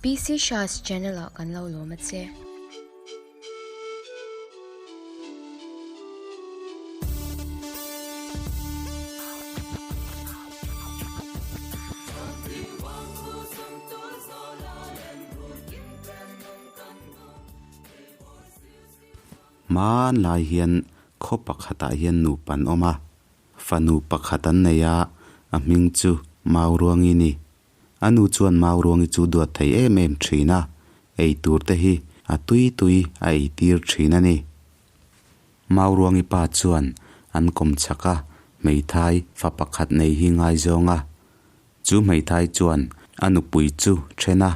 PC Shah's channel ah kan lo lawm a che. Hmanlai hian khaw pakhatah hian nupa an awm a, fanu pakhat an nei a, a hming chu Mauruangi ni. A nu chuan Mauruangi chu duat thei em em thin a, ei tur te hi a tui tui a ei tir thin a ni. Mauruangi pa chuan an kawm chak a, hmeithai fa pakhat nei hi ngaizawng a. Chu hmeithai chuan a nupui chu then a,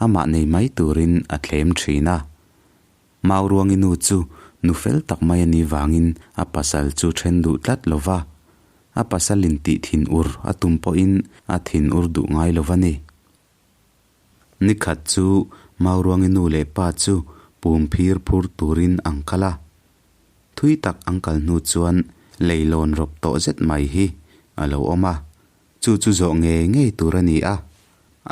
amah nei mai turin a thlem thin a. Mauruangi nu chu nu fel tak mai a nih vangin a pasal chu then duh tlat lo va, a pasalin tih thin ur a tum pawhin a thin ur duh ngai lo va ni. Nikhat chu Mauruangi nu leh pa chu pum phir phur turin an kal a. Thui tak an kal hnu chuan leilawn rawp tawh zet mai hi a lo awm a, chu chu zawh ngei ngei tur a ni a.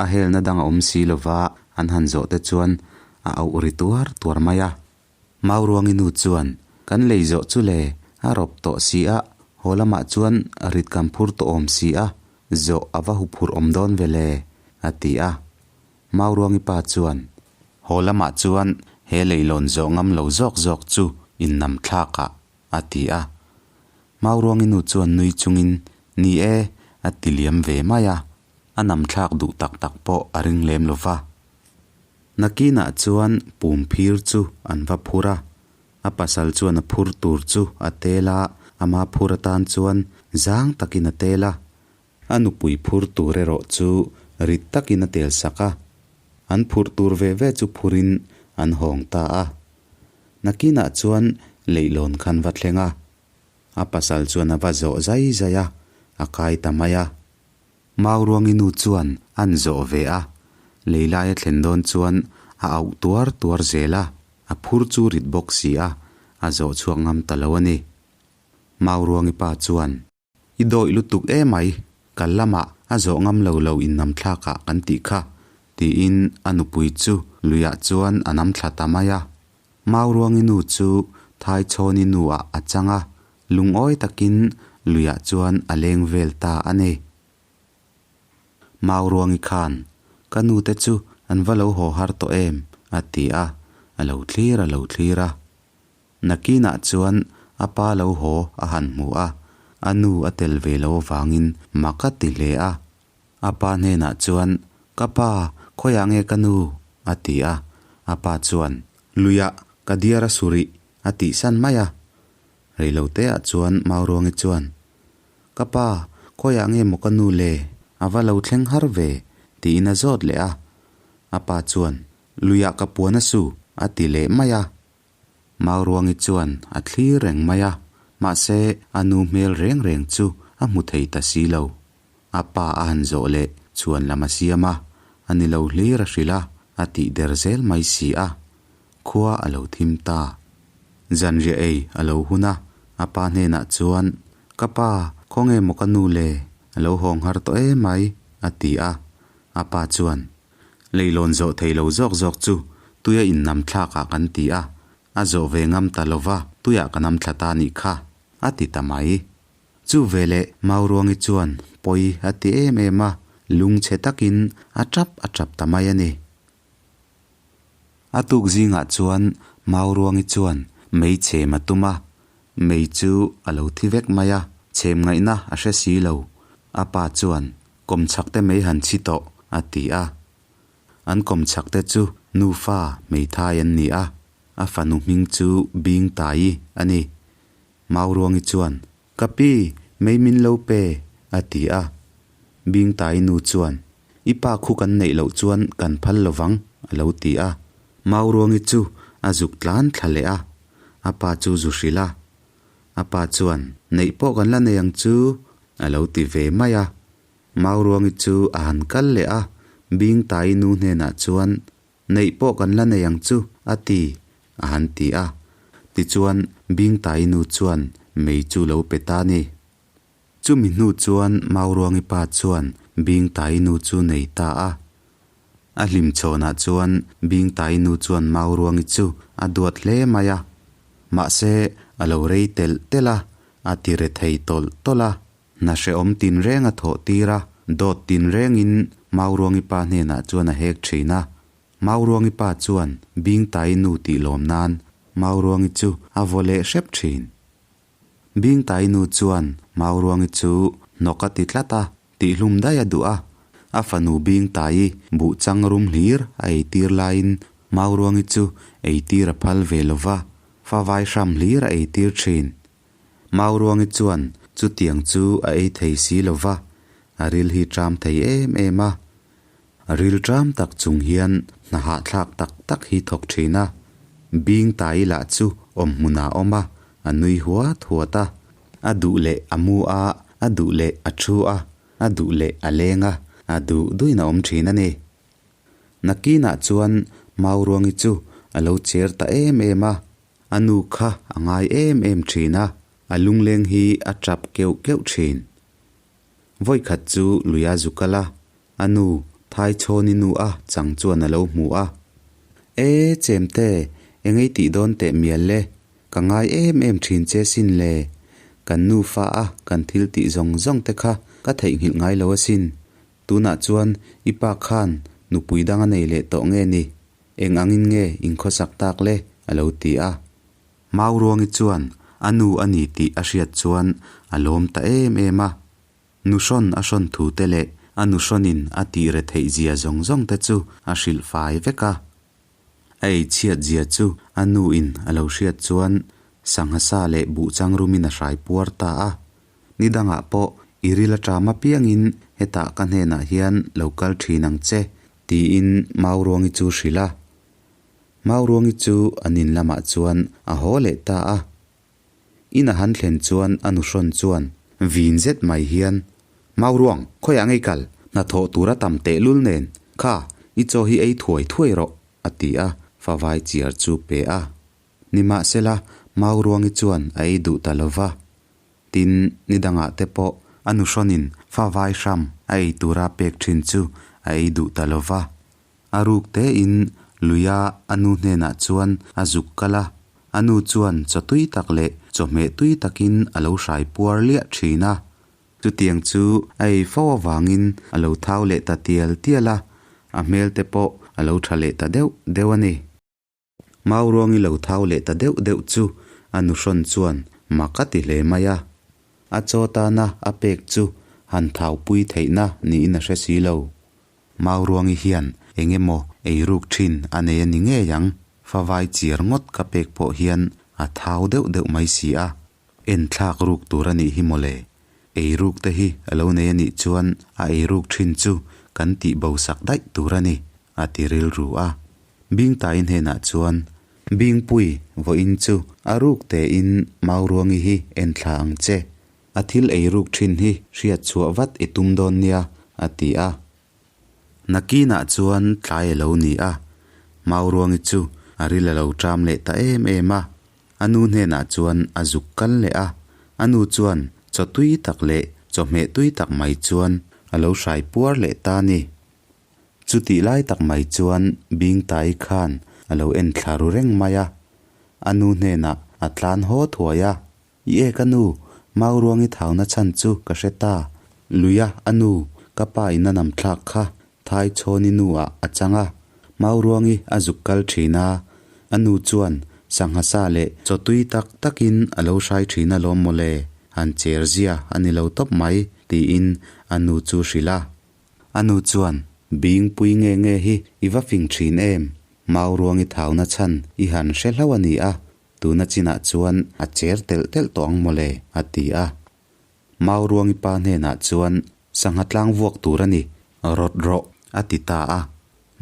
A helna dang a awm si lova an han zawh te chuan a auh ri tuar tuar mai a. Mauruangi nu chuan, Kan lei zawh chu le, a rawp tawh si a, haw lamah chuan rit kan phur tawh awm si a, zawh a va huphurh awm dawn ve le, a ti a. Mauruangi pa chuan, Haw lamah chuan he leilawn zawh ngam lo zawk zawk chu innam thlak ah, a ti a. Mauruangi nu chuan nui chungin, Ni e, a ti liam ve mai a. A nam thlak duh tak tak pawh a ring lem lo va. Nakinah chuan pum phir chu an va phur a, a pasal chuan a phur tur chu a tel a, ama phur atan chuan zang takin a tel a. A nupui phur tur erawh chu rit takin a tel sak a, an phurh tur ve ve chu phurin an hawng ta a. Nakinah chuan leihlawn khan va thleng a, a pasal chuan a va zawh zai zai a, a kai ta mai a. Mauruangi nu chuan an zawh ve a, leilai a thlen dawn chuan a auh tuar tuar zel a, a phur chu rit bawk si a, a zawh chhuak ngam ta lo a ni. Mauruangi pa chuan, I dawih lutuk emai, kal lamah a zawh ngam lo lo innam thlakah kan tih kha, tiin a nupui chu luiah chuan a nam thla ta mai a. Mauruangi nu chu Thaichhawni nu ah a chang a, Lungawi takin luiah chuan a leng vel ta a ni. Mauruangi khan, Ka nute chu an va lo haw har tawh em? a ti a, a lo thlir a lo thlir a. Nakinah chuan a pa lo haw a han hmu a, a nu a tel ve lo avangin mak a ti hle a. A pa hnenah chuan, Ka pa, khawiah nge ka nu? a ti a. A pa chuan, Luiah ka diar a su rih, a tihsan mai a. Reiloteah chuan Mauruangi chuan, Ka pa, khawiah nge maw ka nu le? A va lo thleng har ve, tiin a zawt leh a. A pa chuan, Luiah ka puan a su, a ti leh mai a. Mauruangi chuan a thlir reng mai a, mahse a nu hmel reng reng chu a hmu thei ta si lo. A pa a han zawh leh chhuan lam a siam a, a ni lo hlir a hrilh a, a tih der zel mai si a. Khua a lo thim ta. Zanriah ei a lo hun a, a pa hnenah chuan, Ka pa, khawnge maw ka nu le? A lo hawng har tawh em mai, a ti a. A pa chuan, Leilawn zawh thei lo zawk zawk chu tuia innam thlakah kan ti a, a zawh ve ngam ta lova tuiah ka nam thla ta nih kha, a ti ta mai. Chu veleh Mauruangi chuan pawi a ti em em a, lungchhe takin a tap a tap ta mai a ni. A tuk zingah chuan Mauruangi chuan mei chhem a tum a, mei chu a lo thi vek mai a, chhem ngaihna a hre si lo. A pa chuan, Kawmchhak te mei han chhi tawh, a ti a. An kawmchhak te chu nufa hmeithai an ni a, a fanu hming chu Bingtaii a ni. Mauruangi chuan, Ka pi, mei min lo pe, a ti a. Bingtai nu chuan, I pa khu kan neih loh chuan kan phal lo vang, a lo ti a. Mauruangi chu a zuk tlan thla leh a, a pa chu zu hrilh a. A pa chuan, Neih pawh kan la nei ang chu, a lo ti ve mai a. Mauruangi chu a han kal leh a, Bingtai nu hnenah chuan, Neih pawh kan la nei ang chu, a ti, a han ti a. Tichuan, Bingtai nu chuan mei chu lo pe ta ni. Chumi hnu chuan Mauruangi pa chuan Bingtai nu chu nei ta a. A hlim chhawnah chuan Bingtai nu chuan Mauruangi chu a duat hle mai a. Mahse, a lo rei telh telh a, a ti re thei tawlh tawlh a. Hna hrehawm tinreng a thawh tir a, dawt tinrengin Mauruangi pa hnenah chuan a hek thin a. Mauruangi pa chuan Bingtai nu tih lawm nan Mauruangi chu a vaw leh hrep thin. Bingtai nu chuan Mauruangi chu hnawk a ti tlat a, Tihlum daih a duh a, a fanu Bingtai buh chang rum hlir a eitir laiin Mauruangi chu eitir a phal ve lo va, fa vai hram hlir a eitir thin. Mauruangi chuan chutiang chu a ei thei si lo va, a ril hi tram thei em em a. A ril tram tak chung hian hna hahthlak tak tak hi thawk thin a, Bingtai lah chu awm hmunah a awm a, a nui huat huat a. A duh leh a mu a, a duh leh a thu a, a duh leh a leng a, a duh duhin a awm thin a ni. Nakinah chuan Mauruangi chu a lo cher ta em em a, a nu kha a ngai em em thin a, a lungleng hi a tap keuh keuh thin. Vawikhat chu luia zu kal a, a nu Thaichhawni nu a chang chuan a lo hmu a. E, Chemte, engei tih dawn teh mial le, ka ngai em em thin che sin le. Kan nufa a kan thil tih zawng zawng te kha ka theihnghilh ngai lo asin. Tunah chuan i pa khan nupui dang a nei leh tawh nge ni? Eng angin nge inkhawsak tak le? a lo ti a. Mauruangi chuan a nu a ni tih a hriat chuan a lawm ta em em a. Nuhrawn a hrawn thu te leh a nuhrawnin a tih re theih zia zawng zawng te chu a hrilh fai vek a. A ei chhiat zia chu a nu in a lo hriat chuan sangha sa leh buh chang rumin a hrai puar ta a. Ni dangah pawh i ril a ṭam apiangin hetah ka hnenah hian lo kal ṭhin ang che tiin Mauruangi chu hrilh a. Mauruangi chu an in lamah chuan a haw leh ta a. In a han thlen chuan a nuhrawn chuan vin zet mai hian, Mauruang, khawiah ngei kal, hnathawh tura tam tehlul nen, kha, i chaw hi ei thuai thuai rawh, a ti a, favai chiar chu pe a. Nimahsela, Mauruangi chuan a ei duh ta lo va. Tin, ni dangah te pawh a nuhrawnin favai hram a ei tura pek thin chu a ei duh ta lo va. A ruk tein luia a nu hnenah chuan a zuk kal a, a nu chuan chaw tui tak leh chawhmeh tui takin a lo hrai puar liah thin a. Chutiang chu a ei fo avangin a lo thau leh ta tial tial a, a hmel te pawh a lo tha leh ta deuh deuh a ni. Mauruangi lo thau leh ta deuh deuh chu a nuhrawn chuan mak a ti hle mai a. A chaw tana a pek chu han thaupui theihna niin a hre si lo. Mauruangi hian eng emaw eiruk thin a nei a ni ngei ang, favai chiar ngawt ka pek pawh hian a thau deuh deuh mai si a, enthlak ruk tur a nih hi mawle. Eiruk te hi a lo nei a nih chuan a eiruk thin chu kan tih bo sak daih tur a ni, a ti rilru a. Bingtai hnenah chuan, Bingpui, vawiin chu a ruk tein Mauruangi hi enthla ang che. A thil eiruk thin hi hriat chhuah vat i tum dawn nia, a ti a. Nakinah chuan tlai a lo ni a, Mauruangi chu a ril a lo ṭam leh ta em em a. A nu hnenah chuan a zuk kal leh a, a nu chuan chaw tui tak leh chawhmeh tui tak mai chuan a lo hrai puar leh ta a ni. Chutih lai tak mai chuan Bingtai khan a lo en thla ru reng mai a, a nu hnenah a tlan haw thuai a. I e ka nu, Mauruangi thauna chhan chu ka hre ta. Luia a nu, ka pa in a nam thlak kha Thaichhawni nu ah a chang a. Mauruangi a zuk kal thin a, a nu chuan sangha sa leh chaw tui tak takin a lo hrai thin alawm mawle, han cher zia a ni lo tawp mai, tiin a nu chu hrilh a. A nu chuan, Bingpui nge nge hi i va fing thin em? Mauruangi thauna chhan i han hre hlauh a ni a, Tuna chinah chuan a cher telh telh tawh ang mawle, a ti a. Mauruangi pa hnenah chuan sangha tlang vuak tur a ni, rawt rawh, a ti ta a.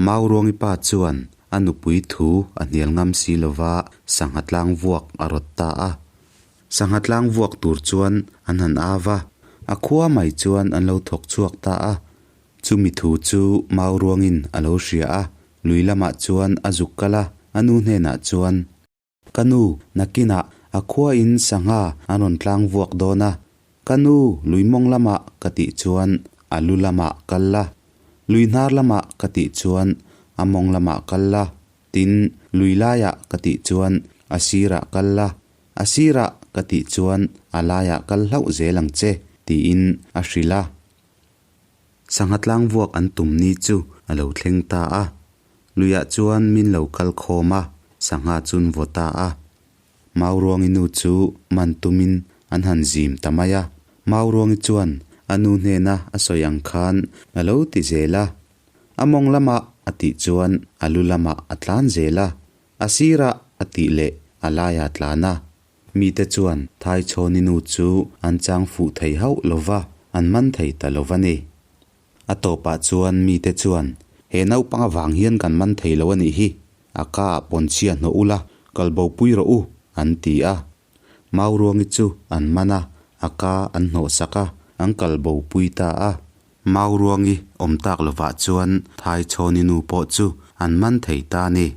Mauruangi pa chuan a nupui thu a hnial ngam si lova sangha tlang vuak a rawt ta a. Sangha tlang vuak tur chuan an han av a, a khua mai chuan an lo thawk chhuak ta a. Chumi thu chu Mauruangin a lo hria a, lui lamah chuan a zuk kal a, a nu hnenah chuan, Ka nu, nakinah a khuain sangha an rawn tlang vuak dawn a, ka nu, lui mawng lamah ka tih chuan a lu lamah kal la. Lui hnar lamah ka tih chuan a mawng lamah kal la, tin, lui laiah ka tih chuan a sirah kal la, a sirah ka tih chuan a laiah kal hlauh zel ang che, tiin a hrilh a. Sangha tlang vuak an tum ni chu a lo thleng ta a. Luiah chuan min lo kal khawm a, sangha chun vaw ta a. Mauruangi nu chu man tumin an han zim ta mai a. Mauruangi chuan a nu hnena a sawi ang khan a lo ti zel a. A mawng lamah a tih chuan a lu lamah a tlan zel a, a sirah a tih leh a laiah a tlan a. Mite chuan Thaichhawni nu chu an chang fuh thei hauh lo va, an man thei ta lo va ni. A tawpah chuan mite chuan, He naupang avang hian kan man thei lo a nih hi, a ka ah pawnchhia hnawh ula, kal bo pui rawh u, an ti a. Mauruangi chu an man a, a ka an hnawh sak a, an kal bo pui ta a. Mauruangi awm tak lovah chuan Thaichhawni nu pawh chu an man thei ta a ni.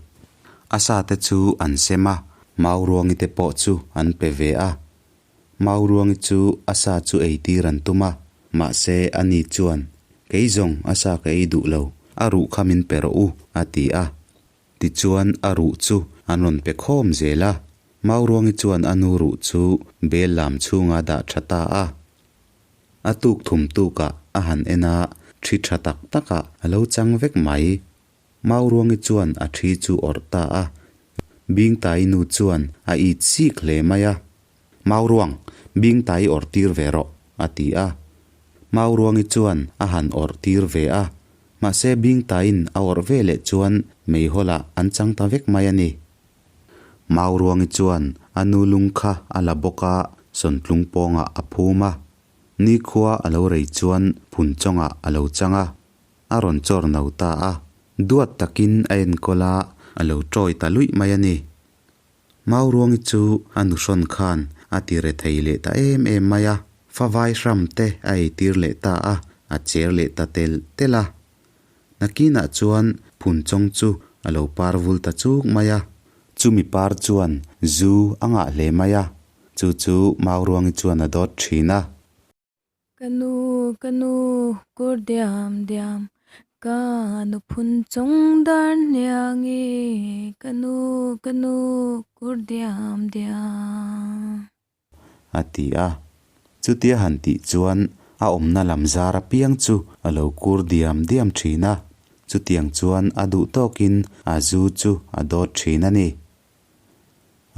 A sa te chu an sem a, Mauruangi te pawh chu an pe ve a. Mauruangi chu a sa chu ei tir an tum a, mahse ani chuan, Kei zawng a sa ka ei duh lo, a ruh kha min pe rawh u, a ti a. Tichuan a ruh chu an rawn pe khawm zel a, Mauruangi chuan a nu ruh chu bel lam chhunga dah tha ta a. A tuk thum tukah a han en a, thi tha tak takah a lo chang vek mai. Mauruangi chuan a thi chu awrh ta a, Bingtai nu chuan a it sik hle mai a. Mauruang, Bingtai awrh tir ve rawh, a ti a. Mauruangi chuan a han awrh tir ve a, mahse Bingtaiin a awrh ve leh chuan meihawlah an chang ta vek mai a ni. Mauruangi chuan a nu lung kha a la bawk a, sawntlung pawngah a phum a. Nikhua a lo rei chuan phunchawngah a lo chang a, a rawn chawr no ta a. Duat takin a enkawl a, a lo tawi ta luih mai a ni. Mauruangi chu a nuhrawn khan a ti re thei leh ta em em mai a, favai hram te a eitir leh ta a, a cher leh ta tel tel a. Nakinah chuan phunchawng chu a lo par vul ta chuk mai a. Chumi par chuan zu a ngah hle mai a, chu chu Mauruangi chuan a dawt thin a. Ka nu, ka nu, kur diam diam, ka nu phun chawng dar hniang i, ka nu, ka nu, kur diam diam. A ti a. Chutia han tih chuan a awmna lam zar apiang chu a lo kur diam diam thin a. Chutiang chuan a duh tawkin a zu chu a dawt thin a ni.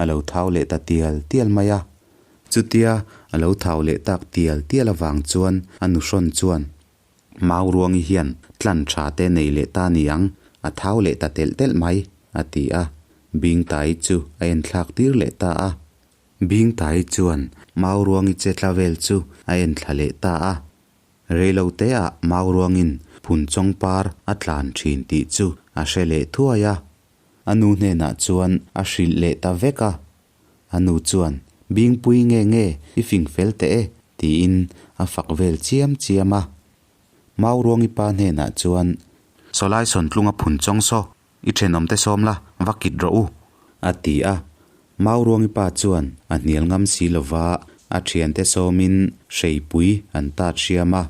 A lo thau leh ta tial tial mai a. Chutia a lo thau leh tak tial tial avang chuan a nuhrawn chuan Mauruangi hian tlan tha te nei leh ta ni ang, a thau leh ta telh telh mai, a ti a. Bingtai chu a enthlak tir leh ta a. Bingtai chuan Mauruangi che tla vel chu a en thla leh ta a. Reiloteah Mauruangin Phunchawng par a tlan thin tih chu a hre leh thuai a. A nu hnenah chuan a hrilh leh ta vek a. A nu chuan, Bingpui nge nge i fing fel teh e, tiin a fak vel chiam chiam a. Mauruangi pa hnenah chuan, Sawlai sawntlunga Phunchawng saw I thenawmte sawm la, va kit rawh u, a ti a. Mauruangi pa chuan a hnial ngam si lova, a thiante sawmin hreipui an tat hriam a,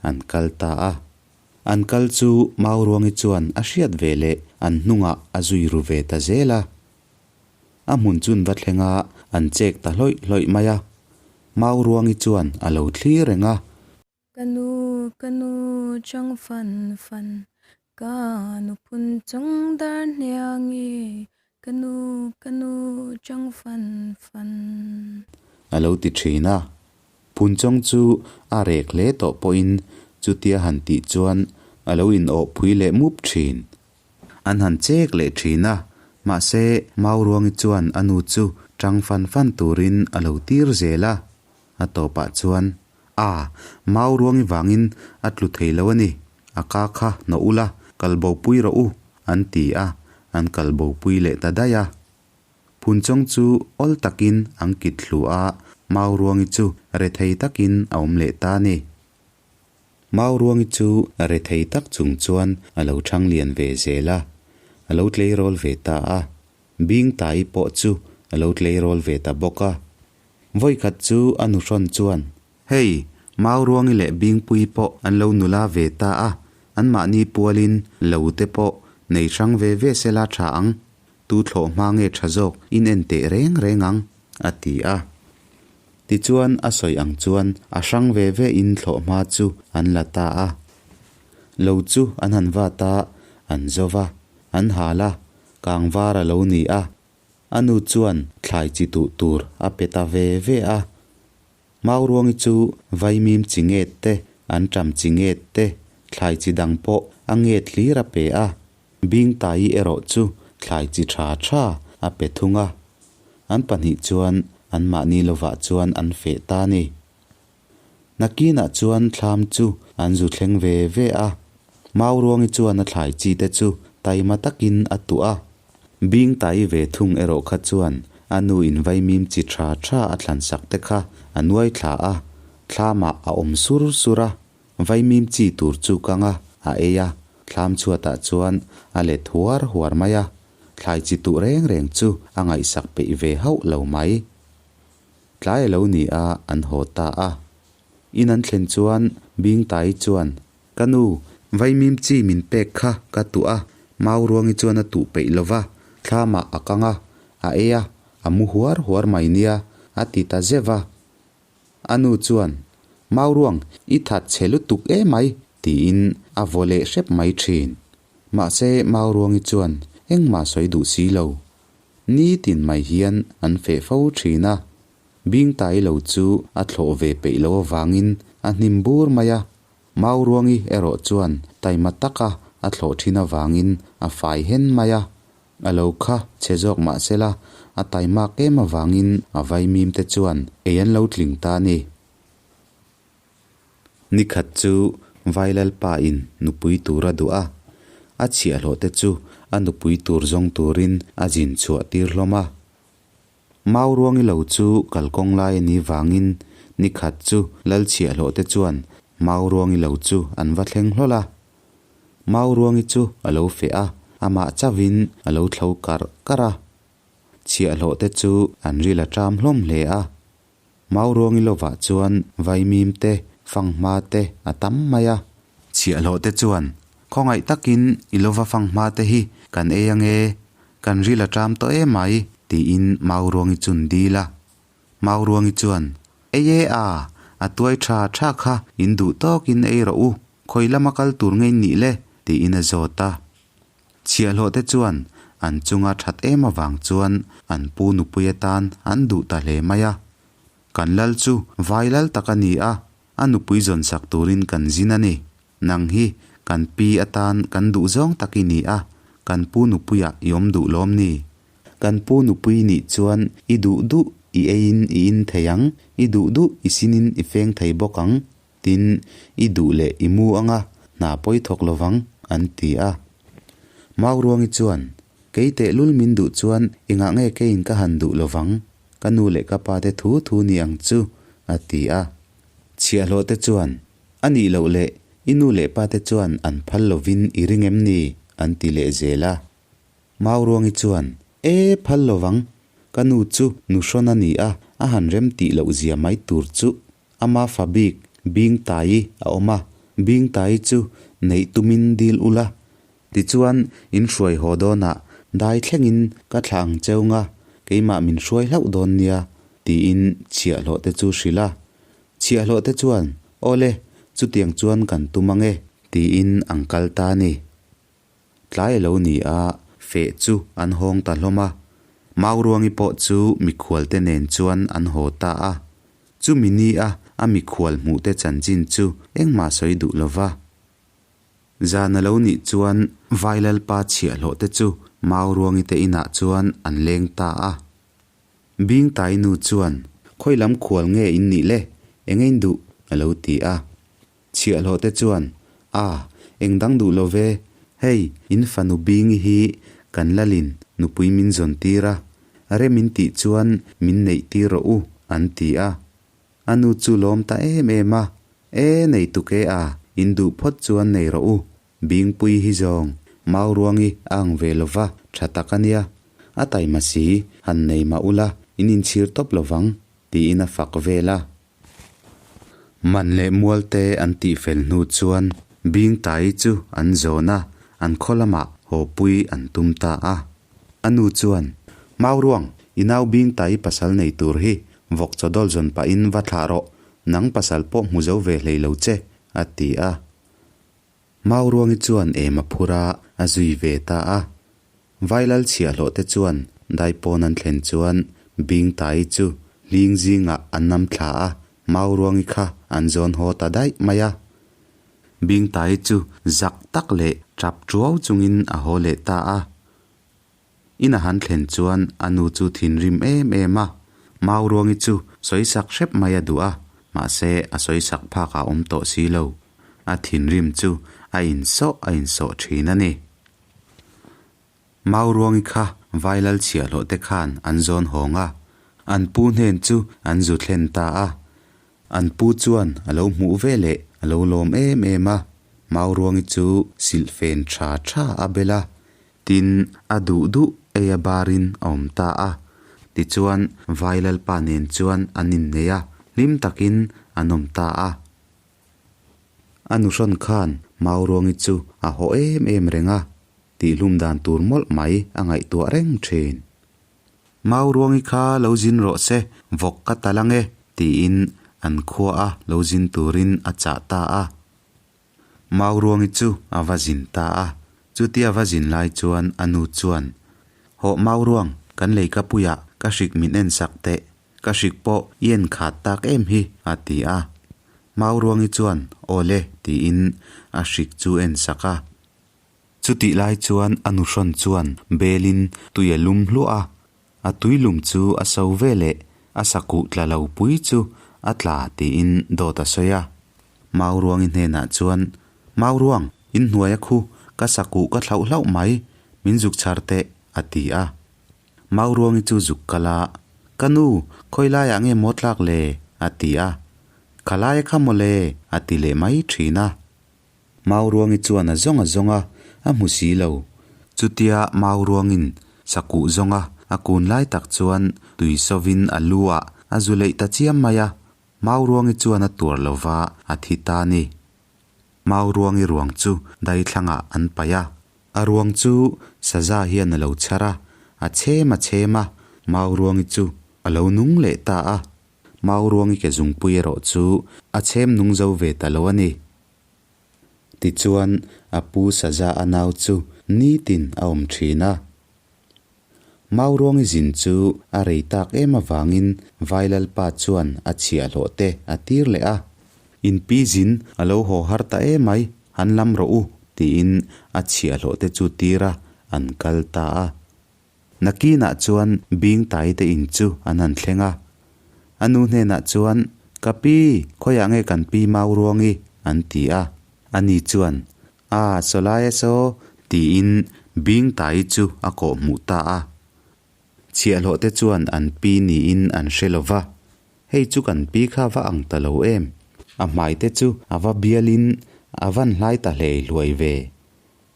an kal ta a. An kal chu Mauruangi chuan a hriat ve leh an hnungah a zui ru ve ta zel a. A hmun chun va thleng a, an chek ta hlawih hlawih mai a. Mauruangi chuan a lo thlir reng a. Ka nu, ka nu chang fan fan, ka nu phun chawng dar hniang i, ka nu, ka nu chang fan fan. A lo ti thin a. Phun chawng chu a rek hle tawh pawhin chutia han tih chuan a lo inawh phui leh mup thin. An han chek leh thin a, mahse Mauruangi chuan a nu chu chang fan fan turin a lo tir zel a. A tawpah chuan A, mau ruangi vangin a tlu thei lo a ni, a ka kha hnawh ula, kal bo pui rawh u, an ti a, an kal bo pui leh ta daih a. Phunchawng chu awl takin an kit thlu a, mau ruangi chu rethei takin a awm leh ta a ni. Mau ruangi chu rethei tak chung chuan a lo thang lian ve zel a, a lo tleirawl ve ta a. Bingtai pawh chu a lo tleirawl ve ta bawk a. Vawikhat chu a nuhrawn chuan, Hei, Mauruangi leh Bingpui pawh an lo nula ve ta a, Anmahni pualin lo te pawh nei hrang ve ve sela tha ang, tu thlawh hma nge tha zawk in en teh reng reng ang, a ti a. Tichuan a sawi ang chuan a hrang ve ve in thlawh hma chu an la ta a. Lo chu an han vat a, an zo va, an hal a, kangvar a lo ni a. A nu chuan thlai chi tuh tur a pe ta ve ve a. Mauruangi chu vaimim chi nget te, anṭam chi nget te, thlai chi dang pawh a nget hlir a pe a. Bingtai erawh chu thlai chi tha tha a pe thung a. An pahnih chuan anmahni lovah chuan an feh ta a ni. Nakinah chuan thlam chu an zu thleng ve ve a. Mauruangi chuan a thlai chi te chu taima takin a tuah a. Bingtai ve thung erawh kha chuan a nu in vaimim chi tha tha a thlan sak te kha a nuai thla a, thlamah a awm sur sur a. Vaimim chi tur chu kang a, a ei a, thlam chhuatah chuan a let huar huar mai a. Thlai chi tuh reng reng chu a ngaihsak peih ve hauh lo mai. Tlai a lo ni a, an haw ta a. In an thlen chuan Bingtai chuan, Ka nu, vaimim chi min pek kha ka tuh a, Mauruangi chuan a tuh peih lo va, thlamah a kang a, a ei a, a mu huar huar mai nia, a ti ta zeuh va. A nu chuan, Mauruang, i that chhe lutuk emai, tiin a vaw leh hrep mai thin. Mahse, Mauruangi chuan engmah sawi duh si lo. Nitin mai hian an feh fo thin a, Bingtai lo chu a thlawh ve peih lo avangin a hnim bur mai a. Mauruangi erawh chuan taima taka a thlawh thin avangin a fai hen mai a. A lo kha chhe zawk mah sela, a taimak em avangin a vaimim te chuan ei an lo tling ta a ni. Nikhat chu Vailalpa in nupui tur a duh a, a chhiahhlawh te chu a nupui tur zawng turin a zin chhuah tir hlawm a. Mauruangi lo chu kalkawng lai a nih vangin nikhat chu lal chhiahhlawh te chuan Mauruangi lo chu an va thleng hlawl a. Mauruangi chu a lo feh a, amah chauhin a lo thlo karh karh a. Chhiahhlawh te chu an ril a ṭam hlawm hle a. Mauruangi lovah chuan vaimim te, fanghma te a tam mai a. Chhiahhlawh te chuan, Khawngaih takin i lova fanghma te hi kan ei ange, kan ril a ṭam tawh em mai, tiin Mauruangi chun dil a. Mauruangi chuan, Ei e a, a tuai ṭha ṭha kha in duh tawkin ei rawh u, khawi lama kal tur ngei nih le? tiin a zawt a. Chhiahhlawh te chuan an chunga that em avang chuan an pu nupui atan an duh ta hle mai a. Kan lal chu vai lal tak a ni a, a nupui zawn sak turin kan zin a ni. Nang hi kan pi atan kan duh zawng tak i ni a, kan pu nupuiah i awm duh lawm ni? Kan pu nupui nih chuan i duh duh i eiin i in thei ang, i duh duh i sinin i feng thei bawk ang. Tin, i duh leh i mu anga hna pawi thawk lovang, an ti a. Mauruangi chuan, Kei tehlul min duh chuan engah nge keiin ka han duh lovang? Ka nu leh ka pa te thu thu ni ang chu, a ti a. Chhiahhlawh te chuan, A nih loh leh i nu leh pa te chuan an phal lovin i ring em ni? an ti leh zel a. Mauruangi chuan, E, phal lovang, ka nu chu nuhrawn a ni a, a han rem tih loh zia mai tur chu. Ama fa bik Bingtai a awm a, Bingtai chu neih tumin dil ula. Tichuan, in hruai haw dawnah dai thlengin ka thlah ang cheu nga, keimah min hruai hlauh dawn nia, tiin chhiahhlawh te chu hrilh a. Chhiahhlawh te chuan, Awle, chutiang chuan kan tum ang e, tiin an kal ta a ni. Tlai a lo ni a, feh chu an hawng ta hlawm a. Mauruangi pawh chu mikhualte nen chuan an haw ta a. Chumi ni a a mikhual hmuhte chanchin chu engmah sawi duh lo va. Zan a lo nih chuan Vailalpa chhiahhlawh te chu Mauruangi te inah chuan an leng ta a. Bingtai nu chuan, Khawi lam khual nge in nih le? Eng in duh? a lo ti a. Chhiahhlawh te chuan, A, eng dang duh lo ve, hei, in fanu Bingi hi kan lalin nupui min zawn tir a, rem in tih chuan min neih tir rawh u, an ti a. A nu chu lawm ta em em a, E, nei tuk e a, in duh phawt chuan nei rawh u, Bingpui hi zawng Mauruangi a ang ve lo va, tha tak a nia. A taima si, han nei mah ula, in inchhir tawp lo vang, tiin a fak vel a. Man leh mualte an tih fel hnu chuan Bingtaii chu an zawn a, an khaw lamah haw pui an tum ta a. A nu chuan, Mauruang, i nau Bingtaii pasal nei tur hi vawk chaw dawl zawn pahin va thlah rawh, nang pasal pawh hmu zo ve hlei lo che, a ti a. Mauruangi chuan em a phur a, a zui ve ta a. Vailal chhiahhlawh te chuan daipawn an thlen chuan Bingtaii chu hling zingah an nam thla a, Mauruangi kha an zawn haw ta daih mai a. Bingtaii chu zak tak leh tap tuau chungin a haw leh ta a. In a han thlen chuan a nu chu thinrim em em a, Mauruangi chu sawisak hrep mai a duh a, mahse a sawisak phak a awm tawh si lo. A thinrim chu a insawh a insawh thin a ni. Mauruangi kha Vailal chhiahhlawh te khan an zawn hawng a, an pu hnen chu an zu thlen ta a. An pu chuan a lo hmuh ve leh a lo lawm em em a, Mauruangi chu silhfen tha tha a bel a, tin a duh duh ei a barin a awm ta a. Tichuan Vailalpa nen chuan an innei a, hlim takin an awm ta a. A nuhrawn khan Mauruangi chu a haw em em reng a, tihlum dan tur mawlh mai a ngaihtuah reng thin. Mauruangi kha lo zin rawh se, vawk ka tal ang e, tiin an khua a lo zin turin a chah ta a. Mauruangi chu a va zin ta a, chutia va zin lai chuan a nu chuan, Hawh Mauruang, kan leikapuiah ka hrik min en sak teh, Ka hrik pawh i en khat tak em hi, a ti a. Mauruangi chuan, Aw le, tiin a hrik chu en sak a. Chutih lai chuan a nuhrawn chuan belin tui a lum hluah a, a tui lum chu a so ve leh a sakuh tla lo pui chu a tla tiin dawt a sawi a. Mauruangi hnenah chuan, Mauruang, inhnuai a khu, ka sakuh ka thlauh hlauh mai, min zuk chhar teh, a ti a. Mauruangi chu zuk kal a, Ka nu, khawi laiah nge maw tlak le? a ti a. Kha laia kha maw le? a ti leh mai thin a. Mauruangi chuan a zawng a zawng a, a hmu si lo. Chutia Mauruangin sakuh zawng a a kun lai tak chuan tui sovin a lu ah a zu leih ta chiam mai a. Mauruangi chuan a tuar lo va, a thi ta a ni. Mauruangi ruang chu daithlangah an paih a. A ruang chu saza hian a lo chhar a, a chhem a chhem a, Mauruangi chu a lo nung leh ta a. Mauruangi ke zungpui erawh chu a chhem nung zo ve ta lo a ni. Tichuan, a pu saza a nau chu nitin a awm thin a. Mauruangi zin chu a rei tak em avangin Vailalpa chuan a chhiahhlawh te a tir leh a. Inpi zin a lo haw har ta em mai, han lam rawh u, tiin a chhiahhlawh te chu tir a, an kal ta a. Nakinah chuan Bingtai te in chu an han thleng a. A nu hnenah chuan, Ka pi, khawiah nge kan pi Mauruangi? an ti a. Ani chuan, A, sawlai a saw, tiin Bingtai chu a kawh hmuh ta a. Chhiahhlawh te chuan an pi niin an hre lo va, Hei chu kan pi kha va ang ta lo em? A hmai te chu a va bialin a van hlai ta hlei hluai ve.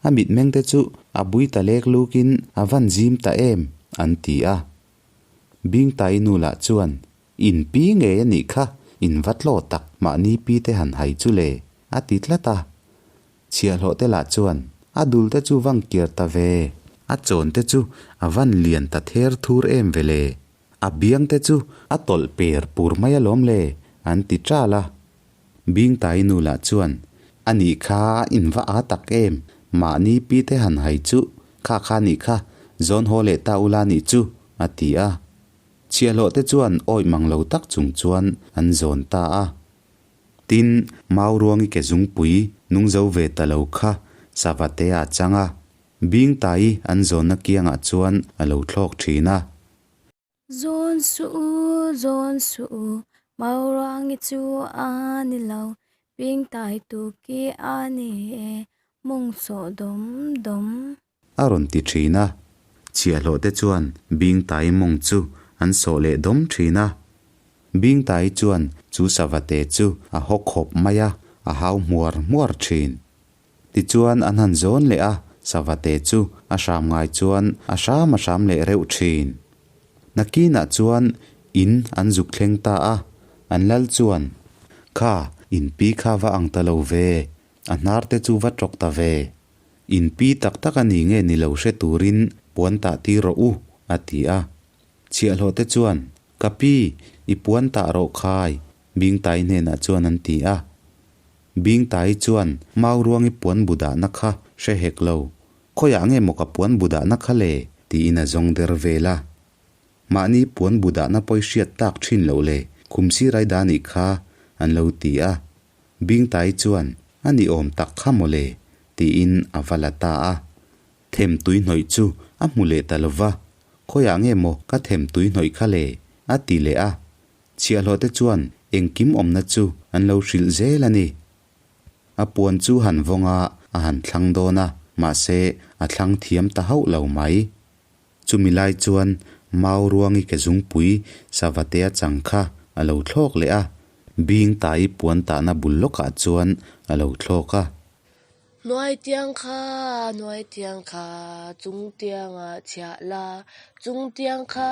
A mitmeng te chu a bui ta lek lukin a van zim ta em? an ti a. Bingtai nu lah chuan, In pi ngei a nih kha, in va tlaw tak mahni pi te han hai chu le, a ti tlat a. Chhiahhlawh te lah chuan a dul te chu vang kiar ta ve, a chawn te chu a van lian ta ther thur em ve le, a biang te chu a tawlh per pur mai alawm le, an ti ṭal a. Bingtai nu lah chuan, A nih kha in va â tak em, mahni pi te han hai chu, kha kha nih kha, zawn haw leh ta ula nih chu, a ti a. Chhiahhlawh te chuan awih mang lo tak chung chuan an zawn ta a. Tin, Mauruangi ke zungpui nung zo ve ta lo kha Savate a chang a, Bingtai an zawnna kiangah chuan a lo thlawk thin a. Zawn suh u, zawn suh u, Mauruangi chu a ni lo, Bingtai tuki a ni e, mawng sawh dawm dawm. A rawn ti thin a. Chhiahhlawh te chuan Bingtai mawng chu an sawh leh dawm thin a. Bingtai chuan chu savate chu a haw khawp mai a, a hau hmuar hmuar thin. Tichuan an han zawn leh a, savate chu a hram ngai chuan a hram a hram leh reuh thin. Nakinah chuan in an zuk thleng ta a, an lal chuan, Kha, in pi kha va ang ta lo ve. A hnar te chu va tawk ta ve. In pi tak tak a ni nge ni lo hre turin puan tah tir rawh u, a ti a. Chhiahhlawh te chuan, Ka pi, i puan tah rawh khai, Bingtai hnenah chuan an ti a. Bingtai chuan Mauruangi puan bu dahna kha hre hek lo. Khawiah nge maw ka puan bu dahna kha le? tiin a zawng der vel a. Mahni puan bu dahna pawi hriat tak thin loh le, khum sirai dah nih kha, an lo ti a. Bingtai chuan, A ni awm tak kha maw le? tiin a va la ta a. Them tui hnawih chu a hmu leh ta lo va, Khawiah nge maw ka them tui hnawih kha le? a ti leh a. Chhiahhlawh te chuan engkim awmna chu an lo hrilh zel a ni. A puan chu han vawng a, a han thlang dawn a, mahse a thlang thiam ta hauh lo mai. Chumi lai chuan Mauruangi ke zungpui savatea chang kha a lo thlawk leh a, Bing tai puan tahna bul lawkah chuan a lo thlawk a. Hnuai tiang kha, hnuai tiang kha, chung tiangah chhiah la, chung tiang kha,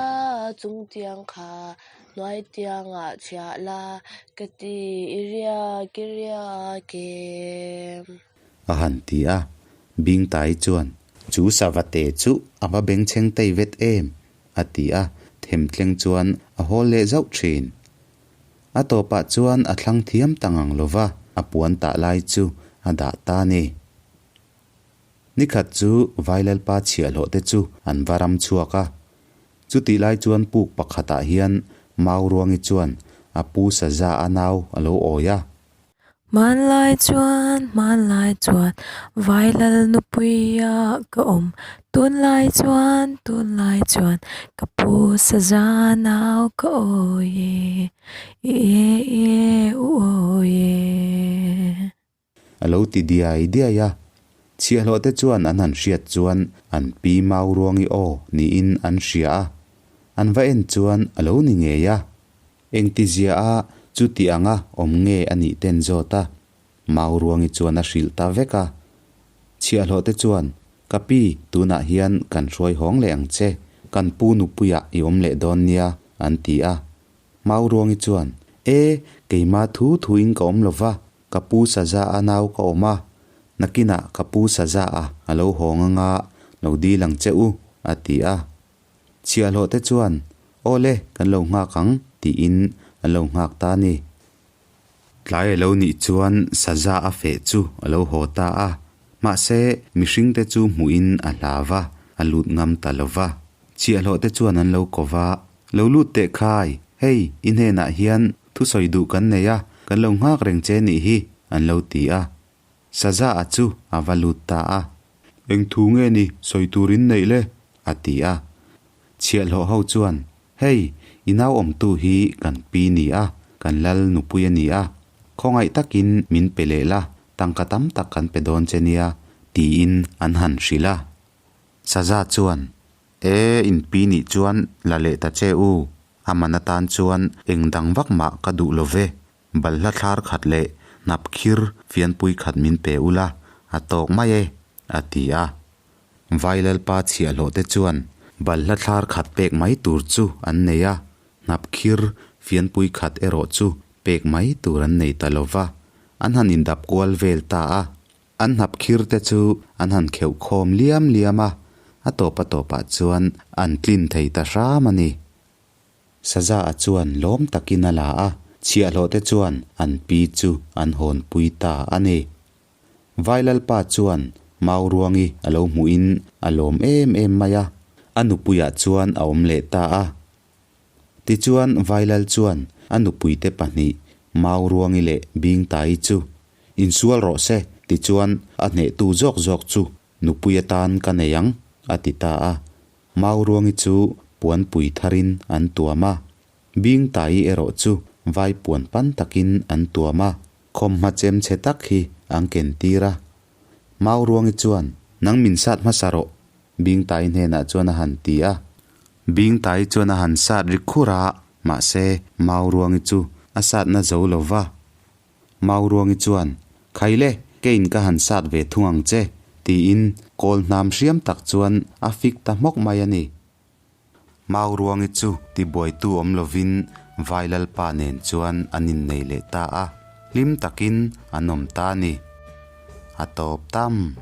chung tiang kha, hnuai tiangah chhiah la, ka ti i riak i riak em. A han ti a, Bingtai chuan, Chu savate chu a va bengchheng tei vet em? a ti a, themtleng chuan a hawl leh zauh thin. A tawpah chuan a thlang thiam ta ngang lo va, a puan tah lai chu a dah ta a ni. Nikhat chu Vailalpa chhiahhlawh te chu an va ram chhuak a. Chutih lai chuan puk pakhatah hian Mauruangi chuan a pu Saza a nau a lo awi a. Hmanlai chuan, hmanlai chuan, Vailal nupuia ka awm. Tunlai chuan, tunlai chuan, ka pu saza nau ka awi e, i e i e u awi e. A lo ti diai diai a. Chhiahhlawh te chuan an han hriat chuan an pi Mauruangi aw niin an hria a. An va en chuan a lo ni ngei a. Engtizia a chuti anga awm nge a nih ten zawt a, Mauruangi chuan a hrilh ta vek a. Chhiahhlawh te chuan, Ka pi, tunah hian kan hruai hawng leh ang che, kan pu nupuiah i awm leh dawn nia, an ti a. Mauruangi chuan, E, keima thu thuin ka awm lo va, ka pu Saza a nau ka awm a, nakinah ka pu Saza a a lo hawng anga lo dil ang che u, a ti a. Chhiahhlawh te chuan, Aw le, kan lo nghak ang, tiin an lo nghak ta a ni. Tlai a lo nih chuan saza a feh chu a lo haw ta a, mahse mihring te chu hmuhin a hlau va, a lut ngam ta lo va. Chhiahhlawh te chuan an lo ko va, Lo lut teh khai, hei, i hnenah hian thusawi duh kan nei a, kan lo nghak reng che nih hi, an lo ti a. Saza a chu a va lut ta a. Eng thu nge ni sawi tur in neih le? a ti a. Chhiahhlawh ho chuan, Hei, i nau awmtu hi kan pi ni a, kan lal nupui a ni a. Khawngaih takin min pe leh la, tangka tam tak kan pe dawn che nia, tiin an han hrilh a. Saza chuan, E, in pi nih chuan la leh ta che u, a man atan chuan eng dang vak mah ka duh lo ve, Balhla thlar khat leh hnap khir fianpui khat min pe ula, a tawk mai e, a ti a. Vailalpa chhiahhlawh te chuan balhla thlar khat pek mai tur chu an nei a, hnap khir fianpui khat erawh chu pek mai tur an nei ta lo va, an han indap kual vel ta a. An hnap khir te chu an han kheuh khawm liam liam a, a tawp a tawpah chuan an tlin thei ta hram a ni. Saza a chuan lawm takin a la a, chhiahhlawh te chuan an pi chu an hawn pui ta a ni. Vailalpa chuan Mauruangi a lo hmuhin a lawm em em mai a, a nupuiah chuan a awm leh ta a. Tichuan Vailal chuan a nupuite pahnih Mauruangi leh Bingtai chu insual rawh se tichuan a hnehtu zawk zawk chu nupui atan ka nei ang a ti ta a. Mauruangi chu puanpui tharin an tuam a, Bingtai erawh chu vai puan pan takin an tuam a, khawmhma chem chhe tak hi an ken tir a. Mauruangi chuan, Nang min sat hmasa rawh, Bingtai hnenah chuan a han ti a. Bingtai chuan a han sat ri khur a, mahse Mauruangi chu a satna zo lo va. Mauruangi chuan, Khaile, keiin ka han sat ve thung ang che, tiin kawl hnam hriam tak chuan a fik ta hmawk mai a ni. Mauruangi chu tibuaitu awm lovin Vailalpa nen chuan an innei leh ta a, hlim takin an awm ta a ni. A tawp tam.